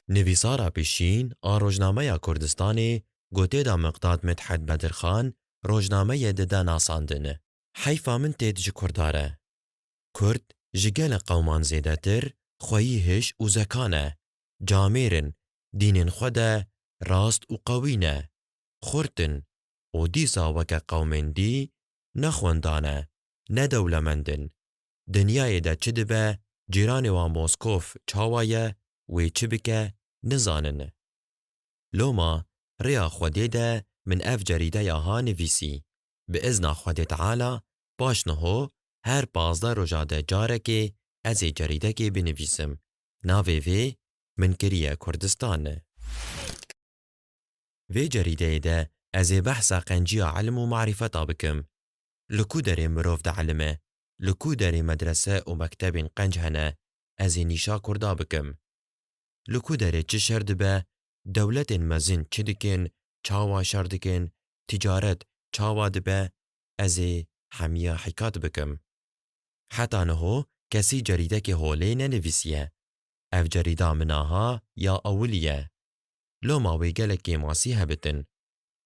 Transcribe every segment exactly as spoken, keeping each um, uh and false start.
Nivîsara pêşîn a Rojnameya Kurdistanê ku tê de Miqdad Midhet Bedirxan rojnameyê dide nasandin. Heyfa min têt ji Kurda re. Kurd ji gelek qewman zêdetir xweyî hiş û zekan e. Camêr in, dînên xwe de rast û qewî ne. Xurt in û dîsa weke qewmên dî ne xwendan e, ne dewlemend in. Dinyayê de çi dibe, cîranê wan Moskov çawa ye, wê çi bike, nizanin. Loma rêya Xwedê de min ev cerîdeya ha nivîsî. Bi izna Xwedê Teala paş niho her pazdeh roja de carekê ez ê cerîdekê binivîsim. Navê vê min kiriye Kurdistan. Vê cerîdeyê de ez ê behsa qenciya ilm û marîfeta bikim. Li ku derê mirov dielime, li ku derê medrese û mektebên qenc hene, ez ê nîşa Kurda bikim. Li ku derê çi şer dibe, dewletên mezin çi dikin, çawa şer dikin, ticaret çawa dibe, ez ê hemiya hîkat bikim. Heta niho kesî cerîdekê holê nenivîsiye. Ev cerîda min aha ya ewilî ye. Loma wê gelek kêmasî hebitin.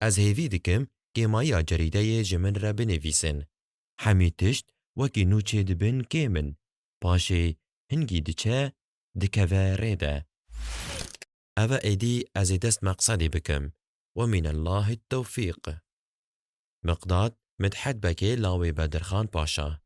Ez hêvî dikim kêmayiya cerîdeyê ji min re binivîsin. Hemî tişt wekî nû çêdibin kêm in. Paşê hingî diçe, dikeve rê de. Eve êdî ez ê dest meqsedê bikim. We mînellahî tewfîq. Miqdad Midhet Bekê lawê Bedirxan Paşa.